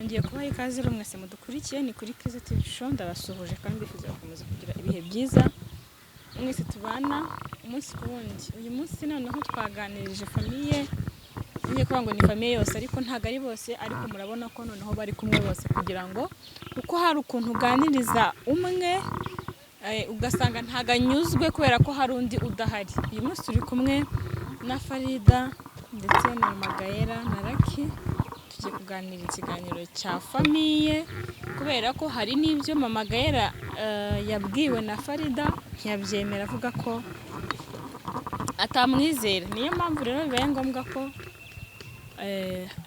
Ngiye kubaha ikaze rero mwese mudukurikiye, ni kuri Kiza TV Show. Ndabasuhuje kandi mbifuza gukomeza kugira ibihe byiza mwese tubana umunsi ku wundi. Uyu munsi noneho twaganirije famille, ngiye kuvuga ngo ni famille yose ariko ntabwo ari bose, ariko murabona ko noneho bari kumwe bose, kugira ngo kuko hari ukuntu uganiriza umwe ugasanga ntabwo anyuzwe kubera ko hari undi udahari. Uyu munsi turi kumwe na Farida ndetse na Magayera na Lucky. Tugiye kuganira ikiganiro cya famille kubera ko hari n'ibyo Mama Gayera yabwiwe na Farida ntiyabyemera, avuga ko atamwizera. Niyo mpamvu rero bibaye ngombwa ko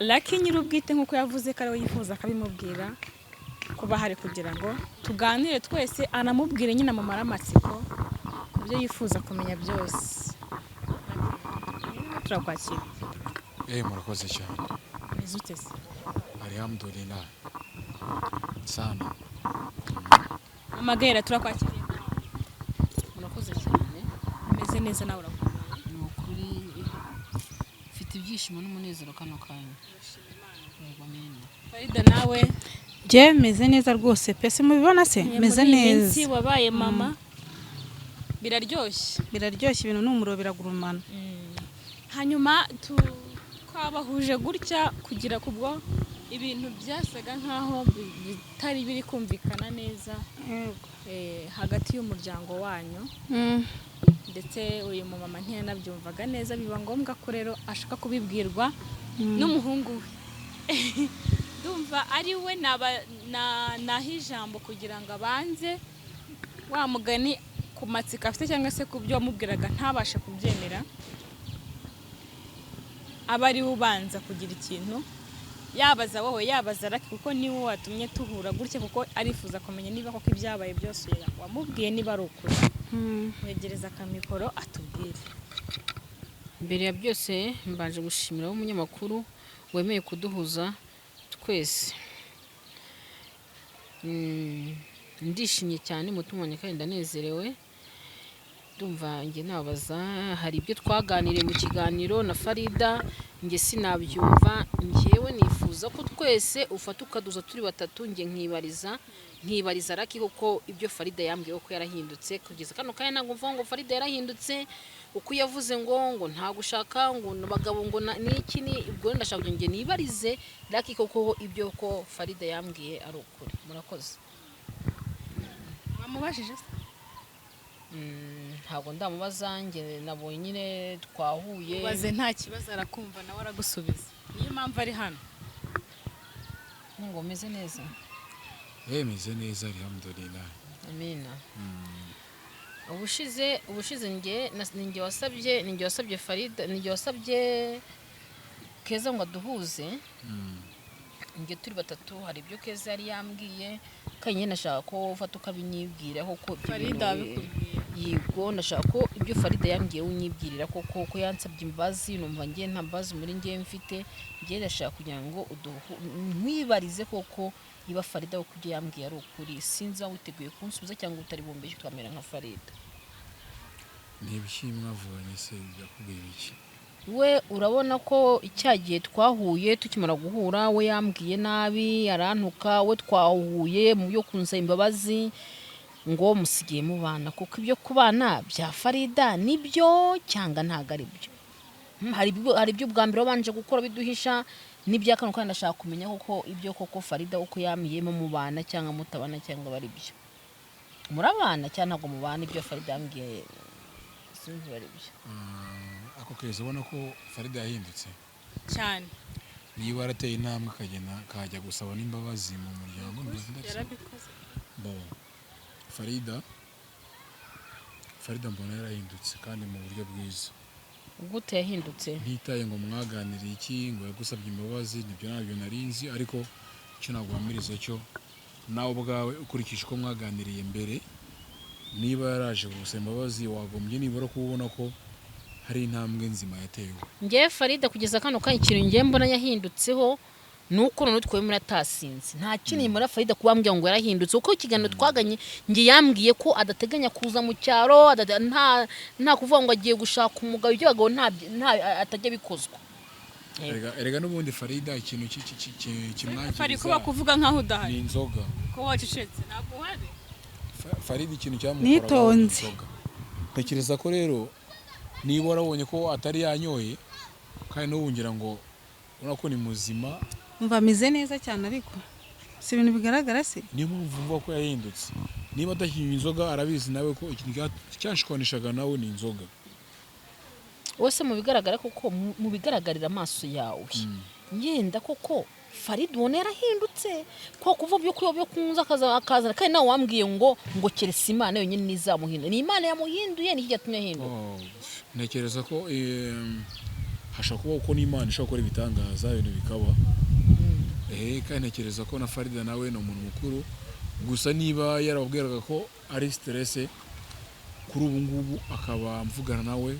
Lucky nyir'ubwite, nk'uko yavuze ko ariwe yifuza akabimubwira, kuba hari kugira ngo tuganire twese, anamubwire nyine amumare amatsiko ku byo yifuza kumenya byose. Turakwakira. Murakoze cyane. Umeze ute se? Alhamdulillah sana. Mama Gayera, turakwakiriye. Murakoze cyane. Umeze neza nawe? Urakomeye? Ni ukuri mfite ibyishimo n'umunezero kano kanya. Yego, amena. Farida, nawe? Njye meze neza rwose pe, simubibona se? Meze Muri iyi neza. minsi wabaye mama, biraryoshye. Biraryoshye, ibintu ni umuriro, biragurumana. Hanyuma twabahuje gutya kugira kubwo ibintu byasaga nkaho bitari biri kumvikana neza hagati y'umuryango wanyu, ndetse uyu mumama ntiyanabyumvaga neza, biba ngombwa ko rero ashaka kubibwirwa n'umuhungu we. Ndumva ari we naha ijambo kugira ngo abanze wa mugani ku matsiko afite cyangwa se ku byo wamubwiraga ntabashe kubyemera, aba ari we ubanza kugira ikintu yabaza wowe, yabaza Lucky, kuko niwe watumye tuhura gutya, kuko arifuza kumenya niba koko ibyabaye byose wamubwiye niba ari ukuri. Mwegereza akamikoro atubwire. Mbere ya byose mbanje gushimira umunyamakuru wemeye kuduhuza twese. Ndishimye cyane, umutima wanjye kandi ndanezerewe. Ndumva njye nabaza, hari ibyo twaganiriye mu kiganiro na Farida, njye sinabyumva. Njyewe nifuza ko twese ufata ukaduza turi batatu, njye nkibariza Lucky kuko ibyo Farida yambwiye ko yarahindutse, kugeza kano kanya ntabwo mvuga ngo Farida yarahindutse, uko yavuze ngo nta gushaka ngo abagabo ngo niki ni ubwo. Ndashaka kugira ngo njye nibarize Lucky koko ibyo ko Farida yambwiye ari ukuri. Murakoze. Wamubajije se? Ntabwo ndamubaza, njye nabonye nyine twahuye. Ubaze nta kibazo, arakumva nawe aragusubiza, niyo mpamvu ari hano. Ngo umeze neza? Meze neza, alhamdulillah. Amina. Ubushize njye ni njye wasabye Farida, ni njye wasabye Keza ngo aduhuze njye turi batatu. Hari ibyo Keza yari yambwiye kandi njye nashaka ko ufata ukabinyibwira koko ibyo Farida bintu, wabikubwiye? Yego, ndashaka ko ibyo Farida yambwiye unyibwirira koko, ko yansabye imbabazi, numva njye nta mbabazi muri njye mfite. Njye ndashaka kugira ngo nkwibarize koko niba Farida koko ibyo yambwiye ari ukuri. Sinzi waba witeguye kunsubiza cyangwa utari bumbeshye ukamera nka Farida. Ni ibiki mwavuganye se? Yakubwiye ibiki? We urabona ko icya gihe twahuye, tukimara guhura, we yambwiye nabi, arantuka. We twahuye mu byo kunsaba imbabazi ngo musigaye mubana kuko ibyo kubana bya Farida nibyo cyangwa ntabwo ari byo. Hari ibyo ubwa mbere wabanje gukora biduhisha n'ibya kano kandi ndashaka kumenya koko ibyo koko Farida uko yambwiyemo mubana cyangwa mutabana, cyangwa bari byo murabana cyangwa ntabwo mubana. Ibyo Farida yambwiye sinzi ari byo. Ako keza, ubona ko Farida yahindutse? Cyane. Niba yarateye intambwe akagenda akajya gusaba n'imbabazi mu muryango, Yarabikoze. Bon, Farida mbona yarahindutse kandi mu buryo bwiza. Gute yahindutse? Ntitaye ngo mwaganiriye iki, ngo yagusabye imbabazi, nibyo ntabyo narinzi, ariko icyo naguhamiriza cyo nawe ubwawe ukurikije uko mwaganiriye mbere, niba yaraje gusaba imbabazi, wagombye nibura kuba ubona ko hari intambwe nzima yatewe. Njyewe Farida kugeza kano kanya ikintu njyewe mbona yahindutseho ni uko noneho twemera atasinze. Nta kindi muri Farida kuba ambwira ngo yarahindutse, kuko ikiganiro twaganye njye yambwiye ko adateganya kuza mu cyaro, nta kuvuga ngo agiye gushaka umugabo, ibyo abagabo nta atajya bikozwa. Erega n'ubundi Farida ikintu Fari, ko kimwangiriza bakuvuga nkaho ni udahari, inzoga. Ko wacecetse, ntabwo uhari. Farida ikintu cyamukoraga ni Nitonze. inzoga. Ntekereza ko rero niba warabonye ko atari yanyoye, kandi n'ubu ngira ngo urabona ko ni muzima. Umva, ameze neza cyane, ariko si ibintu bigaragara se? Niyo mpamvu mvuga ko yahindutse. Niba adakinywa inzoga, arabizi nawe ko ikintu cyanshwanishaga nawe ni inzoga. Wese mu bigaragara koko, mu bigaragarira amaso yawe, yenda koko Farida ubona yarahindutse ko kuva byo kuyo byo kunza akaza akazana, kandi nawe wambwiye ngo keretse Imana yonyine ntizamuhindura. Ni Imana yamuhinduye? Ni iki cyatumye ahinduka? Oh, ntekereza ko hashobora kuba uko n'Imana ishobora gukora ibitangaza, ibintu bikaba. Kandi ntekereza ko na Farida nawe ni umuntu mukuru. Gusa niba yarababwiraga ko ari stress, kuri ubu ngubu akaba mvugana nawe,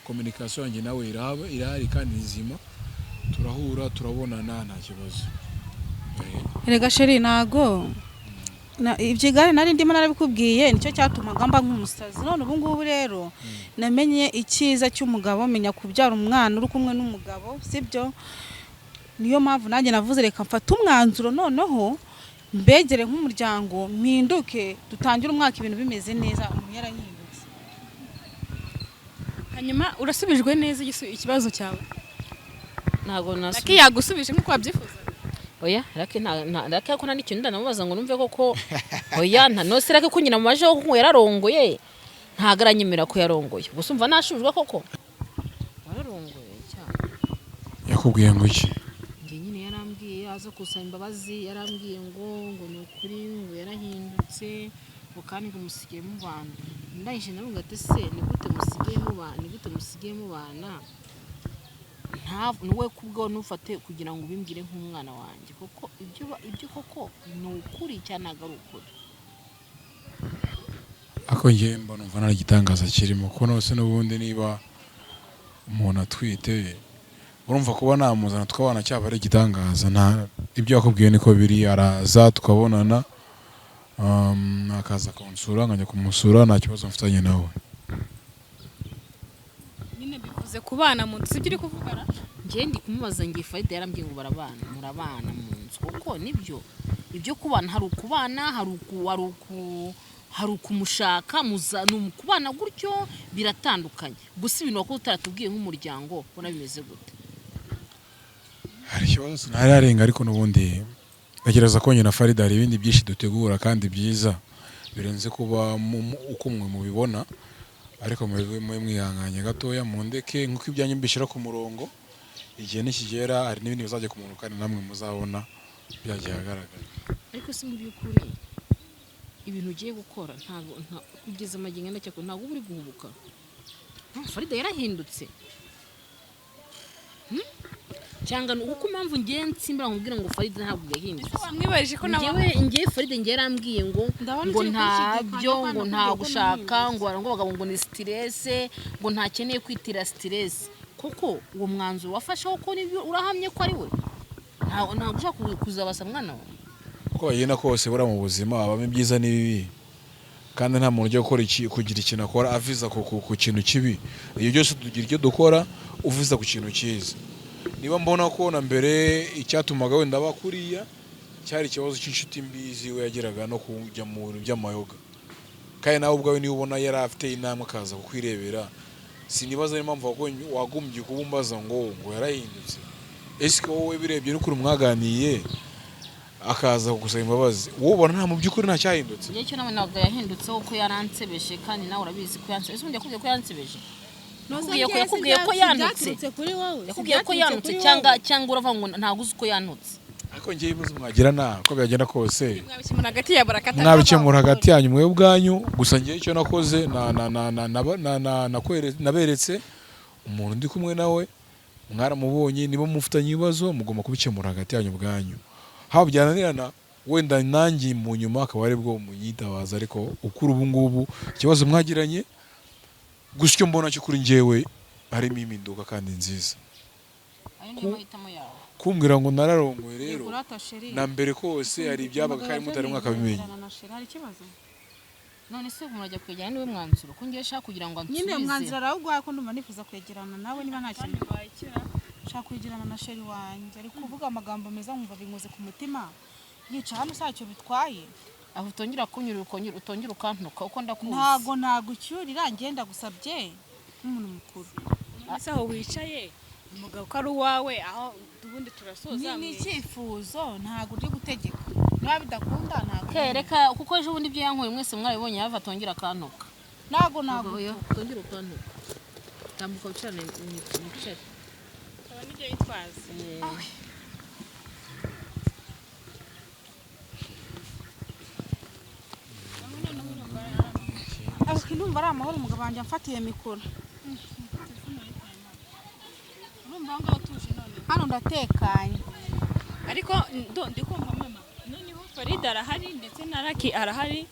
communication yanjye nawe irahaba, irahari kandi nzima, turahura, turabonana, nta kibazo. Erega chéri, ntago ibyo igare nari ndimo narabikubwiye, nicyo cyatumaga mba nk'umusazi. None ubu ngubu rero namenye icyiza cy'umugabo, menya kubyara umwana uri kumwe n'umugabo, sibyo? Niyo mpamvu nanjye navuze reka mfate umwanzuro noneho mbegere nk'umuryango, mpinduke, dutangire umwaka ibintu bimeze neza, umuntu yarahindutse. Hanyuma urasubijwe neza ikibazo cyawe? Ntabwo Lucky nasubiye. yagusubije nk'uko wabyifuza? Oya, Lucky nta Lucky ko nta n'ikintu ndanamubaza ngo numve koko. Oya, nta nose Lucky ko nyina mumajeho ko yararongoye, ntabwo aranyemera ko yarongoye. Gusa umva, nashubijwe koko, wararongoye cyane. Yakubwiye ngo iki? Njye nyine yarambwiye aza gusaba imbabazi, yarambwiye ngo ni ukuri, ngo yarahindutse, ngo kandi ngo musigaye mubana. Ndangije ndavuga ati: "Se ni gute musigaye mubana? Ni gute musigaye mubana?" Nta wowe kubwawe ntufate kugira ngo ubimbwire nk'umwana wanjye koko, ibyo koko ni ukuri cyangwa ntabwo ari ukuri? Ako njye mba numva nta gitangaza kirimo, kuko nose n'ubundi niba umuntu atwite, urumva kuba namuzana tukabana cyaba ari igitangaza? Nta ibyo yakubwiye niko biri. Araza tukabonana, akaza akansura, nkajya kumusura, nta kibazo mfitanye nawe. Nyine bivuze kubana mu nzu, sibyo uri kuvugana? Njye ndi kumubaza ngiye Farida yarambwiye ngo barabana, murabana mu nzu kuko nibyo. Ibyo kubana, hari ukubana, hari ukumushaka muza, ni ukubana gutyo, biratandukanye. Gusa ibintu wakoze utaratubwiye nk'umuryango, ubona bimeze gute? Hari ikibazo sinari ariko n'ubundi ntekereza ko njye na Farida hari ibindi byinshi dutegura kandi byiza birenze kuba uko mwe mubibona. Ariko mube mwihanganye gatoya, mundeke nk'uko ibyanyu mbishyira ku murongo. Igihe nikigera hari n'ibindi bizajya ku murongo, kandi namwe muzabona byagiye ahagaragara. Ariko si mu by'ukuri ibintu ugiye gukora, ntabwo kugeza amagingo ndacyakora, ntabwo uba uri guhubuka? Farida yarahindutse? Hmm? Cyangwa ni uko impamvu ngiye nsimbura nkubwira ngo Farida ntabwo yahindutse? Wamwibarije ko nawe Ngewe Farida ngewe yarambwiye ngo Ndabona ngo ukiri ntabyo kunshidikanya ngo kandi nta nakubwiye ko gushaka, nahindutse. ngo abagabo ngo ni stress, ngo ntakeneye kwitira stress. Koko uwo mwanzuro wafashe ko nibyo, urahamye ko ari we? Ntabwo ushaka kuzabasa mwana wawe? Uko bagenda kose, buriya mu buzima habamo ibyiza n'ibibi, kandi nta muntu ujya gukora iki, kugira ikintu akora aviza ku kintu kibi. Ibyo byose tugira icyo dukora uviza ku kintu cyiza. Niba mbona ko na mbere icyatumaga wenda aba kuriya cyari ikibazo cy'inshuti mbi ziwe yageraga no kujya mu bintu by'amayoga, kandi nawe ubwawe niba ubona yari afite intambwe akaza kukwirebera, sinibaza niyo mpamvu wagombye kuba umbaza ngo yarahindutse. Ese wowe birebye n'ukuntu mwaganiye akaza kugusaba imbabazi, wowe ubona nta mu by'ukuri nta cyahindutse? Njye cyo nawe ntabwo yahindutse, kuko yaransebeje, kandi nawe urabizi ko yansebeje. Ese ubundi yakubwiye ko yansebeje? Yakubwiye ko yantutse? Byaturutse kuri wowe. Yakubwiye ko yantutse cyangwa uravuga ngo ntabwo uzi ko yantutse? Ariko njyewe ibibazo mwagira nta uko byagenda kose Mwabikemura hagati ya barakata. Mwabikemura hagati yanyu mwe ubwanyu. Gusa njyewe icyo nakoze naberetse umuntu ndi kumwe nawe, mwaramubonye. Niba mufitanye ibibazo, mugomba kubikemura hagati yanyu ubwanyu. Haba byananirana, wenda nanjye mu nyuma akaba aribwo munyitabaza. Ariko ukuri ubu ngubu ikibazo mwagiranye, gusa icyo mbona cyo kuri njyewe harimo impinduka kandi nziza. Ayo niyo mahitamo yawe. Kumbwira ngo nararongoye rero, Urata chéri. na mbere kose hari ibyabaga kandi mutari mwakabimenya. Hari ikibazo? None se murajya kwegerana niwe mwanzuro ko ngiye shaka kugira ngo Nyine ansubize? umwanzuro arawuguhaye, ko ndumva nifuza kwegerana nawe niba nta kintu. Nshaka kwegerana na chéri wanjye, ari kuvuga amagambo meza nkumva binkoze ku mutima. Yica hano ntacyo bitwaye. Aho utongera kunyura, ukongera utongera ukantuka uko ndakuzi. Ntago nagucyurira, ngenda gusabye nk'umuntu mukuru. Ese aho wicaye umugabo ko ari uwawe, aho ubundi turasoza. Ni icyifuzo, ntago uri gutegeka. Niba bidakunda ntago. Reka, kuko ejo bundi ibyo yankuye mwese mwarabibonye, yava atongera akantuka. Ntago nagutuka. Oya, utongera ukantuka, tambuka wicarane, wicare. Akaba n'ibyo yitwaza. Ariko ndumva ari amahoro, umugabo wanjye amfatiye mikoro. Urumva aho ngaho utuje none? Hano ndatekanye. Ariko ndi kumva mama, noneho Farida arahari ndetse na Raki arahari.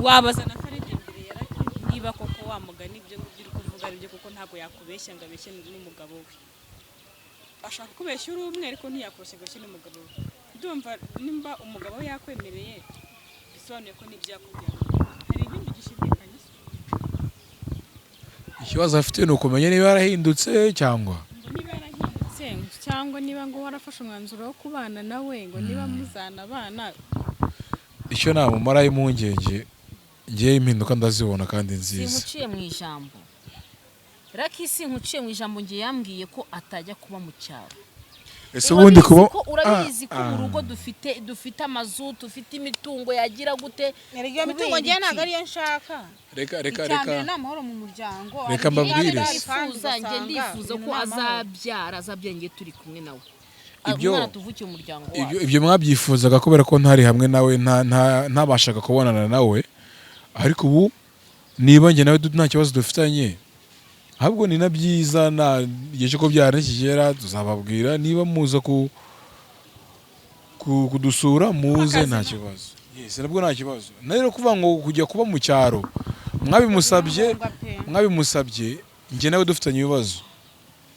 Wabaza na Farida imbere ya Raki niba koko wamugana ibyo ngibyo uri kuvuga aribyo, kuko ntabwo yakubeshya ngo abeshye n'umugabo we. Ashaka kubeshya uri umwe, ariko ntiyakubeshya ngo abeshye n'umugabo we. Ndumva nimba umugabo we yakwemereye, bisobanuye ko n'ibyo yakubwiye hari ibindi gishidikanya se? Ikibazo afite ni ukumenya niba yarahindutse cyangwa Ngo niba yarahindutse, cyangwa niba ngo warafashe umwanzuro wo kubana nawe, ngo niba muzana abana. Icyo namumaraho impungenge, ngewe impinduka ndazibona kandi nziza. Sinkuciye mu ijambo, Raki, sinkuciye mu ijambo, ngiye yambwiye ko atajya kuba mu cyaro. Ese ubundi Urabizi kuba urabizi ko Ah, mu ah. rugo dufite amazu, dufite imitungo, yagira gute? Erega iyo mitungo Kubera ngewe iki? ntabwo ariyo nshaka. Reka, reka, Icya reka. mbere ni amahoro mu muryango. Reka mbabwire. Ndifuza, njye ndifuza ko azabyara ngiye turi kumwe nawe. Umwana tuvukiye mu muryango Ibyo wacu. Ibyo mwabyifuzaga kubera ko ntari hamwe nawe, ntabashaga kubonana nawe. Ariko ubu niba njye nawe nta kibazo dufitanye, ahubwo ni na byiza, na igihe cyo kubyara nikigera tuzababwira. Niba muza kudusura muze, nta kibazo. Yes, nabwo nta kibazo. Na rero kuvuga ngo kujya kuba mu cyaro, mwabimusabye, mwabimusabye njye nawe dufitanye ibibazo,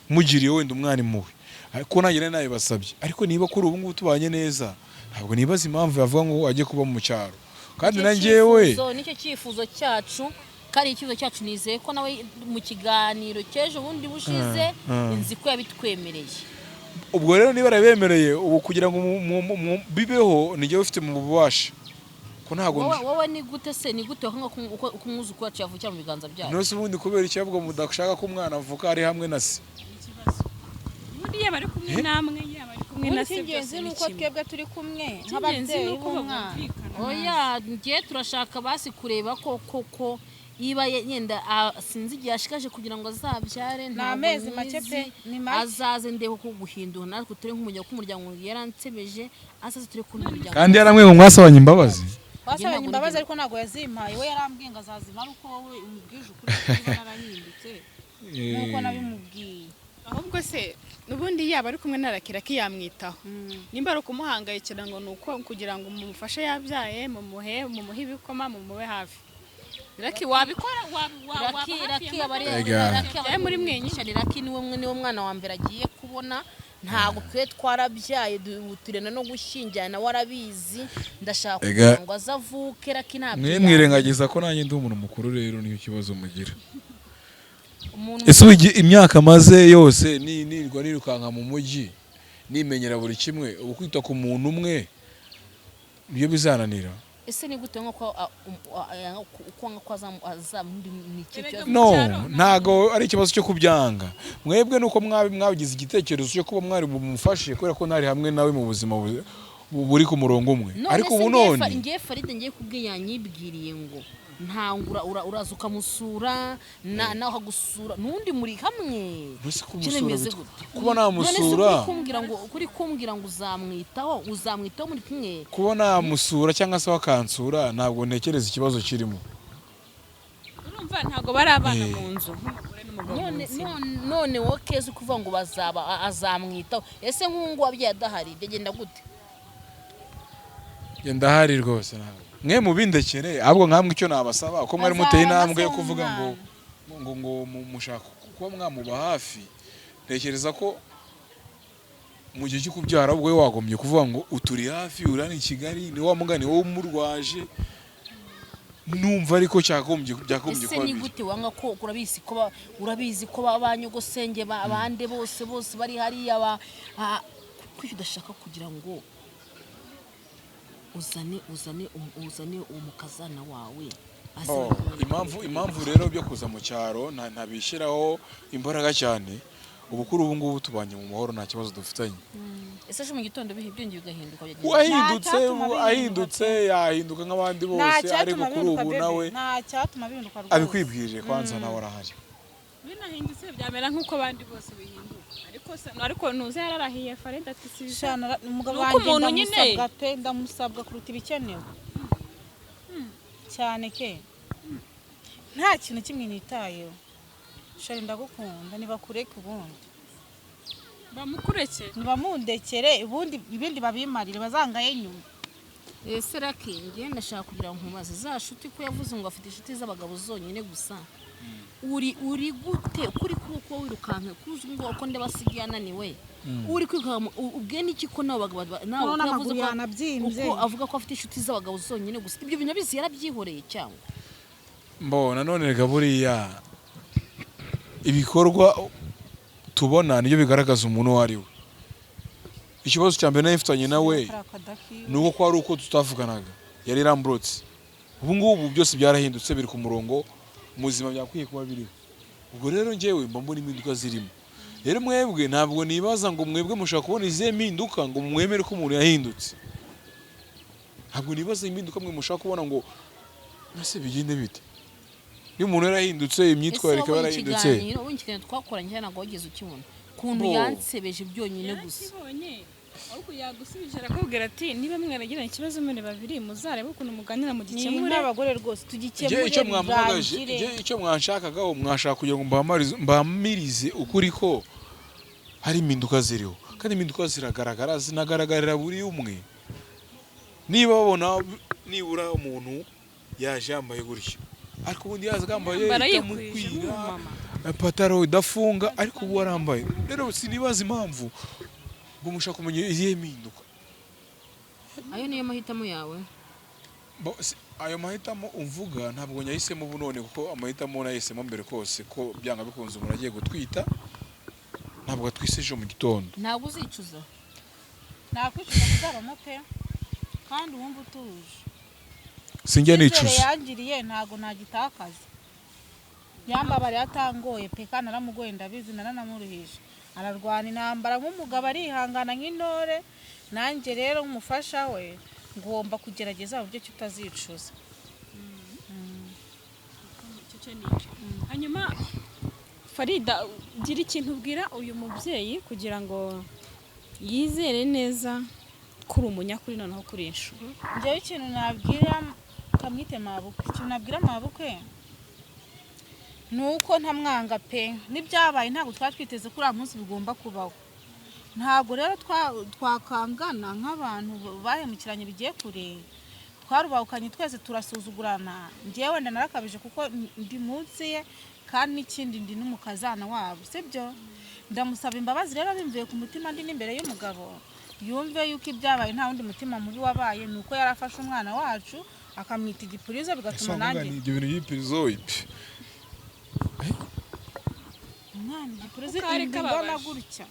mugiriye wenda umwana impuhwe, ariko nanjye nari nabibasabye. Ariko niba kuri ubu ngubu tubanye neza, ntabwo nibaza impamvu yavuga ngo ajye kuba mu cyaro kandi na Nicyo njyewe nicyo cyifuzo cyacu, kandi icyifuzo cyacu nizeye ko nawe mu kiganiro cy'ejo bundi bushize nzi ko yabitwemereye. Ubwo rero niba yarabemereye, ubu kugira ngo bibeho, ni njyewe ufite mu bubasha, ko ntabwo Wowe ni gute se, ni gute wakanga ko umwuzukuru wacu yavukira mu biganza byacu? Nose ubundi kubera icyo avuga mudashaka ko umwana avuka ari hamwe na se? Ikibazo ubundi yaba ari kumwe namwe, yaba ari kumwe na Ubundi se, icy'ingenzi byose ni ni uko kimwe. twebwe turi kumwe Icy'ingenzi ni nk'ababyeyi uko b'umwana. bumvikana. Oya, ngiye turashaka basi kureba ko koko iba yenda sinzi igihe ashikaje kugira ngo azabyare. Ni Ntabwo amezi make nyizi. pe, ni make. Azaze ndebe ko guhindura, natwe turi nk'umuryango, ko umuryango yaransebeje, azaze turi kumwe n'umuryango. Kandi yaramwe ngo mwasabanye imbabazi. Wasabanye Ntabwo imbabazi, nigeze- ariko ntabwo yazimpaye. We yarambwiye ngo azazimpa ari uko wowe umubwije ukuri ko niba narahindutse nk'uko nabimubwiye. Ahubwo se ubundi yaba ari kumwe na Raki, Raki yamwitaho? Nimba ari ukumuhangayikira, ngo ni uko kugira ngo mumufashe yabyaye, mumuhe ibikoma, mumube hafi, Raki wabikora, waba Raki hafi Raki ya aba ari mama? Ega. Raki aba Yari muri mwenyine. Cyane, Raki niwe mwana wa mbere agiye kubona. Ntabwo twe twarabyaye, turenda no gushyingirana, nawe arabizi. Ndashaka Ega. kugira ngo azavuke Raki ntabyo. Mwe mwirengagiza ko nanjye ndi umuntu mukuru, rero niyo kibazo mugira. Umuntu Ese ubu imyaka maze yose nirirwa nirukanka mu mujyi nimenyera buri kimwe, ubu kwita ku muntu umwe nibyo bizananira? Ese ni gute nko uko ko azamundi ni iki kibazo? No, ntago ari ikibazo cyo kubyanga. Mwebwe nuko mwabigize igitekerezo cyo kuba mwari bumufashe kubera ko ntari hamwe nawe mu buzima buri ku murongo umwe. None Ariko se ubu ngiye none ngiye Farida, ngiye kubwe yanyibwiriye ngo ntangura uraza ukamusura nawe akagusura n'undi muri hamwe. Mbese Kino kumusura bimeze gute? Kuba None se namusura kuri kumbwira ngo uzamwitaho muri kumwe? Kuba namusura cyangwa se wakansura, ntabwo ntekereza ikibazo kirimo. Urumva ntabwo bari abana mu nzu nk'umugore n'umugabo mu None nzu. none wowe Keza ukuvuga ngo bazaba azamwitaho, ese nk'ubu wabyaye adahari byagenda gute? Njye ndahari rwose, ntabwo mwe mubindekere. Ahubwo nkamwe icyo nabasaba, ko mwari muteye Azaba intambwe yo se kuvuga ngo w'umwana. ngo mushaka kuba mwamuba hafi, ntekereza ko mu gihe cyo kubyara ubwo we wagombye kuvuga ngo uturi hafi, uri hano i Kigali, ni wa mugani wowe umurwaje. Numva ariko cyagombye byagombye Ese kuba ni biri. gute wanga ko urabizi ko urabizi ko ba nyogosenge bande bose bose bari hariya ba kuki udashaka kugira ngo uzane umukazana wawe aze Oh, bari kumwe nawe? Impamvu rero byo kuza mu cyaro ntabishyiraho imbaraga cyane. Ubu kuri ubu ngubu tubanye mu mahoro, nta kibazo dufitanye. Ese ejo mu gitondo bihe byongeye bigahinduka byagenda? Wahindutse. Nta cyatuma bihinduka. Ahindutse yahinduka nk'abandi Nta bose, ariko cyatuma kuri bihinduka, ubu bebe. nawe Nta cyatuma bihinduka rwose. Abikwibwirije kwanza, nawe arahari. Binahindutse byamera nk'uko abandi bose bihinduka, ariko ariko ntuze yararahiye Farida ati si Shana, umugabo Nuko wanjye umuntu nyine- ndamusabwa pe, ndamusabwa kuruta ibikenewe cyane ke, nta kintu kimwe nitayeho. Chéri, ndagukunda, nibakureke ubundi. Bamukureke. Nibamundekere ubundi, ibindi babimarire, bazangaye nyuma. Ese Raki, njye ndashaka kugira ngo nkubaze za shuti ko yavuze ngo afite inshuti z'abagabo zonyine gusa, uri gute kuri kuba kuba wirukanka kuzi ngo ko ndabasigaye ananiwe, uri kwirukanka ubwe n'iki ko nawe bagabo nawe Noneho uko yavuze n'amaguru ko yanabyimbye. Uko avuga ko afite inshuti z'abagabo zonyine gusa, ibyo bintu abizi yarabyihoreye cyangwa? Mbo nanone reka, buriya ibikorwa tubona nibyo bigaragaza umuntu uwo ari we. Ikibazo cya mbere nari mfitanye nawe Kariya kadafi. ni uko kwari uko tutavuganaga, yari ramburotse. Ubu ngubu byose byarahindutse, biri ku murongo muzima byakwiye kuba biriho. Ubwo rero njyewe mba mbona impinduka zirimo. Rero mwebwe ntabwo nibaza ngo mwebwe mushaka kubona izihe mpinduka ngo mwemere ko umuntu yahindutse. Ntabwo nibaza impinduka mwe mushaka kubona ngo ese bigende bite niba umuntu yarahindutse, imyitwarire ikaba wabonye yarahindutse. Ikiganiro, wabonye ikiganiro twakoranye cyangwa ntabwo wigeze ukibona ukuntu Bo. yansebeje byonyine gusa? Yarakibonye, ahubwo yagusubije arakubwira ati niba mwaragiranye ikibazo muri babiri, muzarebe ukuntu muganira Ni mugikemure. n'abagore rwose, Njye tugikemure icyo mwampamagaje, birangire. njye icyo mwanshakagaho, mwashaka kugira ngo mbamirize ukuri ko hari impinduka ziriho, kandi impinduka ziragaragara, zinagaragarira buri umwe. Niba babona nibura umuntu yaje yambaye gutya, ariko ubundi yaza yambaye Yambara yikwije itamukwira, nk'umumama. ipataro idafunga, ariko ubu warambaye. Rero sinibaza impamvu ngo mushaka kumenya izihe mpinduka. Ayo niyo mahitamo yawe? Ayo mahitamo umvuga ntabwo nyahisemo ubu none, kuko amahitamo nahisemo mbere kose ko byanga bikunze umuntu agiye gutwita ntabwo atwise ejo mu gitondo. Ntabwo uzicuza? Nakwicuza kuzabamo pe, kandi wumva utuje. Sinjya Icyizere nicuza. yangiriye ntabwo nagitakaza. Yambabariye atangoye pe, kandi naramugoye, ndabizi, naranamuruhije. Ararwana intambara nk'umugabo, arihangana nk'intore. Nanjye rero nk'umufasha we ngomba kugerageza uburyo ki utazicuza. Icyo cyo ni icyo. Hanyuma Farida, gira ikintu ubwira uyu mubyeyi kugira ngo yizere neza ko uri umunyakuri noneho kuri iyi nshuro. Njyewe ikintu nabwira, kamwite mabukwe, ikintu nabwira mabukwe ni uko ntamwanga pe. N'ibyabaye ntabwo twari twiteze ko uriya munsi bigomba kubaho. Ntabwo rero twakangana nk'abantu bahemukiranye bigiye kure. Twarubahukanye twese, turasuzugurana. Njyewe wenda narakabije kuko ndi munsi ye, kandi n'ikindi ndi n'umukazana wabo, sibyo? Ndamusaba imbabazi rero bimvuye ku mutima, ndi n'imbere y'umugabo, yumve yuko ibyabaye nta wundi mutima mubi wabaye, ni uko yari afashe umwana wacu akamwita igipurizo, bigatuma nanjye Ibyo bintu by'ipirizo ipi? Umwana igipurizo Kari inda ingana kababaje. gutya.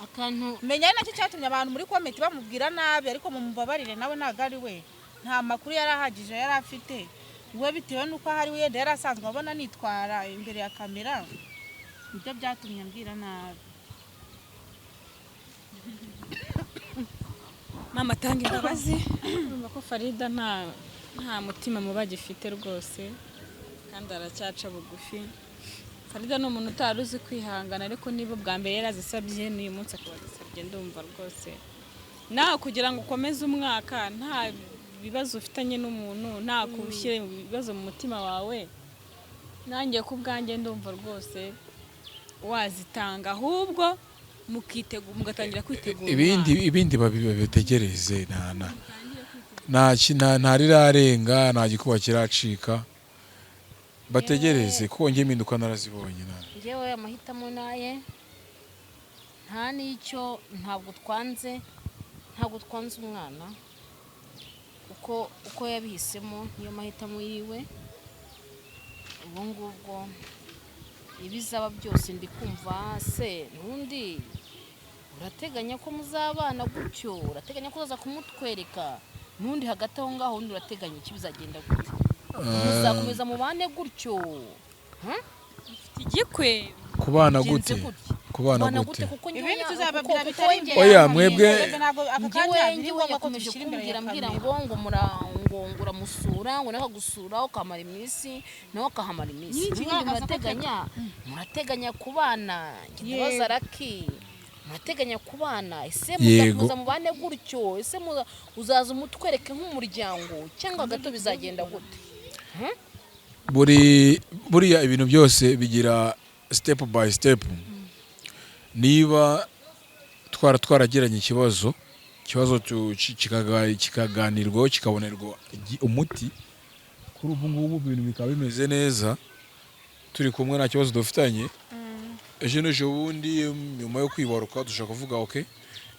Akantu. Menya ari nacyo cyatumye abantu muri comment bamubwira nabi, ariko mumubabarire, nawe ntabwo ari we, nta makuru yari ahagije yari afite we, bitewe n'uko ahari wenda yari asanzwe abona nitwara imbere ya kamera, nibyo byatumye ambwira nabi. Mama, tanga imbabazi. Urumva ko Farida nta mutima mubi agifite rwose, kandi aracyaca bugufi. Farida ni umuntu utari uzi kwihangana, ariko niba ubwa mbere yarazisabye, n'uyu munsi akaba azisabye, ndumva rwose nawe kugira ngo ukomeze umwaka nta bibazo ufitanye n'umuntu, nta kubushyire ibibazo mu mutima wawe, nanjye ku bwanjye ndumva rwose wazitanga, ahubwo mukitegura, mugatangira kwitegura Ibindi umwaka. Ibindi babitegereze, nta rirarenga, nta gikuba kiracika, bategereze kuko njye impinduka narazibonye Njyewe amahitamo naye nta n'icyo, ntabwo twanze umwana. Kuko Ariko uko yabihisemo niyo mahitamo yiwe. Ubwo ngubwo ibizaba byose ndi kumva se n'undi urateganya ko muzabana gutyo, urateganya ko uzaza kumutwereka n'undi hagati aho ngaho, undi urateganya iki, bizagenda gute, muzakomeza mubane gutyo? Ufite igikwe. Kubana Bigenze gute? gutya. Kubana Kubana gute? Kuko njyewe Ibindi tuzababwira kuko bitari njye imbere Oya, ya kamera. Ntabwo aka njyewe kanya biri njyewe ngombwa ko yakomeje tubishyira imbere kumbwira ya mbwira kamera. ngo ngo muramusura, ngo nawe akagusura ukamara iminsi, nawe akahamara iminsi. Ni N'ubundi ikigaragaza ko murateganya kubana. Njye ndabaza Raki, murateganya kubana ese? Yego. Muzakomeza mubane gutyo ese? Uzaza umutwereke nk'umuryango cyangwa gato bizagenda gute? Buriya ibintu byose bigira step by step. Niba twaragiranye ikibazo kikaganirwaho, kikabonerwa umuti, kuri ubu ngubu ibintu bikaba bimeze neza, turi kumwe, nta kibazo dufitanye. Ejo n'ejo bundi nyuma yo kwibaruka dushobora kuvuga: "Ok,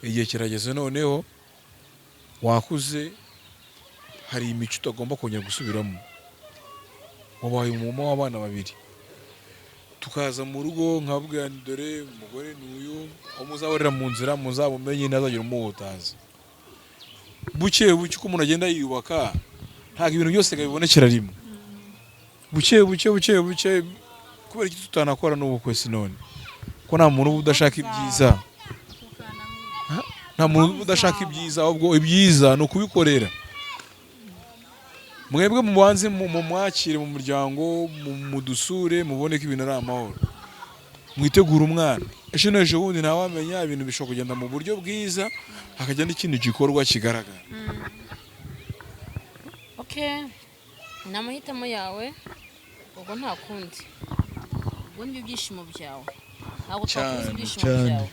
igihe kirageze, noneho wakuze, hari imico utagomba kongera gusubiramo, wabaye umumama w'abana babiri." Tukaza mu rugo nkabwira nti: "Dore umugore ni uyu, aho muzahurira mu nzira muzamumenye, ntazagira umuhutaza." Buke buke uko umuntu agenda yiyubaka, ntabwo ibintu byose bibonekera rimwe. Buke buke, buke buke. Kubera iki tutanakora n'ubukwe si none, ko nta muntu uba udashaka ibyiza? Ha? Nta muntu uba udashaka ibyiza, ahubwo ibyiza ni ukubikorera. Mwebwe mubanze mumwakire mu muryango, mudusure, mubone ko ibintu ari amahoro, mwitegure umwana. Ejo n'ejo bundi ntawamenya, ibintu bishobora kugenda mu buryo bwiza, hakajya n'ikindi gikorwa kigaragara. Okay, ni amahitamo yawe ubwo, nta kundi. Ubwo nibyo byishimo byawe, ntabwo twakubuza Cyane, ibyishimo cyane. byawe.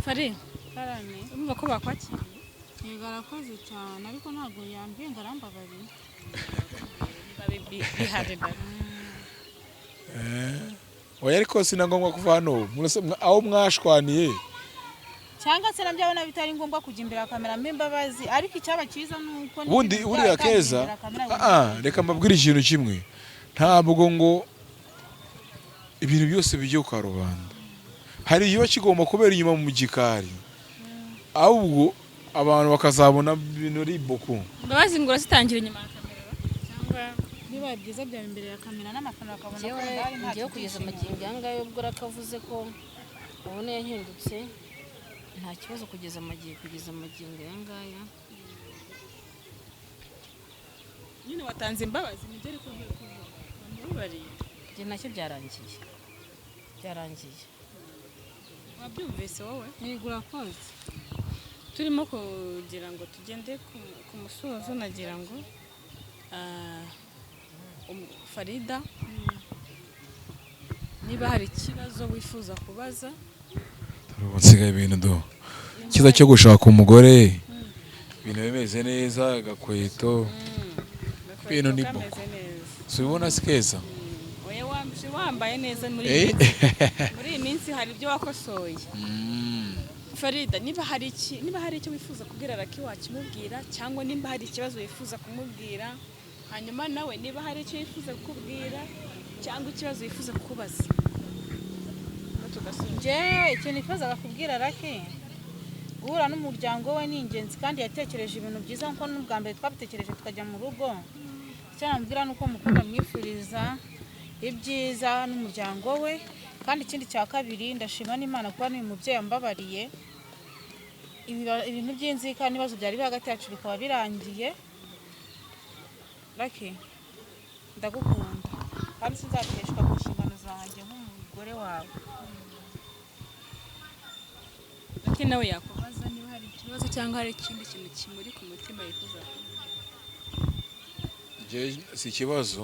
Fari, Karame. urumva ko bakwakiriye. Yego, arakoze cyane, ariko ntabwo yambwiye ngo arambabariye. Niba bihari da. Oya, ariko si na ngombwa kuva hano. Aho mwashwaniye. Cyangwa se nabyo abona bitari ngombwa kujya imbere ya kamera imbabazi, ariko icyaba cyiza ni uko Ubundi n'ibintu buriya byatangiye Keza, imbere ya kamera. Reka mbabwire ikintu kimwe: ntabwo ngo ibintu byose bijye ku karubanda. Hari ikiba kigomba kubera inyuma mu gikari, ahubwo abantu bakazabona ibintu ari boko. Imbabazi ngo urazitangira inyuma ya kamera cyangwa? Bibaye byiza byaba imbere ya kamera n'abafana bakabona ko Njyewe ndahari, nta njyewe kugeza kibyishimo. amagingo aya ngaya, ubwo rakavuze ko ubona yahindutse, nta kibazo kugeza amagingo aya ngaya. Nyine watanze imbabazi, nibyo ari kuvuga, wamubabariye. Njye nacyo byarangiye, byarangiye. Wabyumvise wowe? Yego, urakoze. Turimo kugira ngo tugende ku musozo, nagira ngo Farida, niba hari ikibazo wifuza kubaza. Ubu nsigaye ibintu do cyiza cyo gushaka umugore, ibintu bimeze neza, agakweto, ibintu ni Kameze boko. neza. Si ubibona si keza? Oya, wambaye neza muri Eh? iyi minsi. Muri iyi minsi hari ibyo wakosoye. Farida, niba hari icyo wifuza kubwira Raki wakimubwira, cyangwa nimba hari ikibazo wifuza kumubwira, hanyuma nawe niba hari icyo yifuza kukubwira cyangwa ikibazo yifuza kukubaza. Hanyuma tugasoza. Njyewe ikintu nifuzaga kubwira Raki, guhura n'umuryango we ni ingenzi, kandi yatekereje ibintu byiza, nkuko n'ubwa mbere twabitekereje tukajya mu rugo. Icyo namubwira ni uko mukunda, mwifuriza ibyiza n'umuryango we. Kandi ikindi cya kabiri, ndashima n'Imana kuba n'uyu mubyeyi ambabariye ibintu by'inzika n'ibibazo byari biri hagati yacu bikaba birangiye. Raki, ndagukunda kandi sinzateshwa ku nshingano zanjye nk'umugore wawe. Raki nawe yakubaza niba hari ikibazo cyangwa hari ikindi kintu kimuri ku mutima yifuza kuvuga. Njye si ikibazo,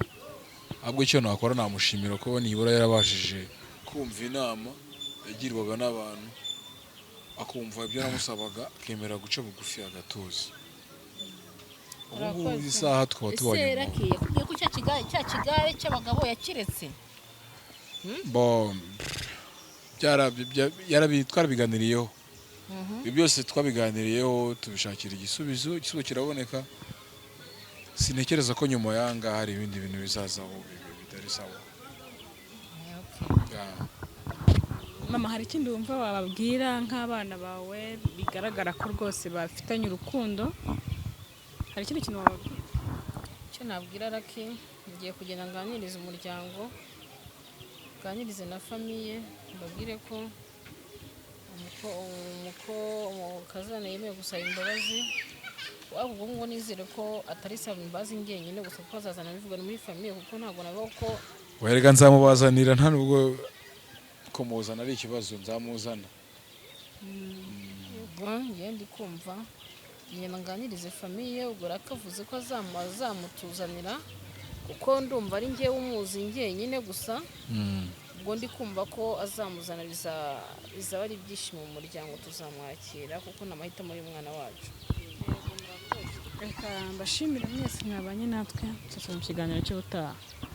ahubwo icyo nakora namushimira ko nibura yarabashije kumva inama yagirwaga n'abantu, akumva ibyo namusabaga, akemera guca bugufi agatuza. Ubu ngubu Urakoze. isaha tukaba Ese tubanye mu Raki yakubwiye ko cya kigare cy'abagabo yakiretse? Bo, twarabiganiriyeho. Ibi byose twabiganiriyeho, tubishakira igisubizo, igisubizo kiraboneka. Sintekereza ko nyuma y'ahangaha hari ibindi bintu bizazaho bitari sawa. Yeah. Mama, hari ikindi wumva wababwira nk'abana bawe bigaragara ko rwose bafitanye urukundo? Hari ikindi kintu wababwira? Icyo nabwira Lucky, ngiye kugenda nganirize umuryango, nganirize na famille, mbabwire ko umukazana yemeye gusaba imbabazi. Ariko ubwo ngubwo nizere ko atari saba imbabazi njyenyine gusa, kuko azazana bivugana muri famille, kuko ntabwo navuga ko Werega nzamubazanira, nta nubwo kumuzana ari ikibazo, nzamuzana. Ubwo ngiye ndi kumva ngenda nganirize famille. Ubwo rakavuze ko azamutuzanira, kuko ndumva ari njyewe umuzi njyenyine gusa. Ubwo ndi kumva ko azamuzana, bizaba ari ibyishimo mu muryango, tuzamwakira kuko ni amahitamo y'umwana wacu. Reka mbashimire mwese mwabanye natwe. Tuzasubira mu kiganiro cy'ubutaha.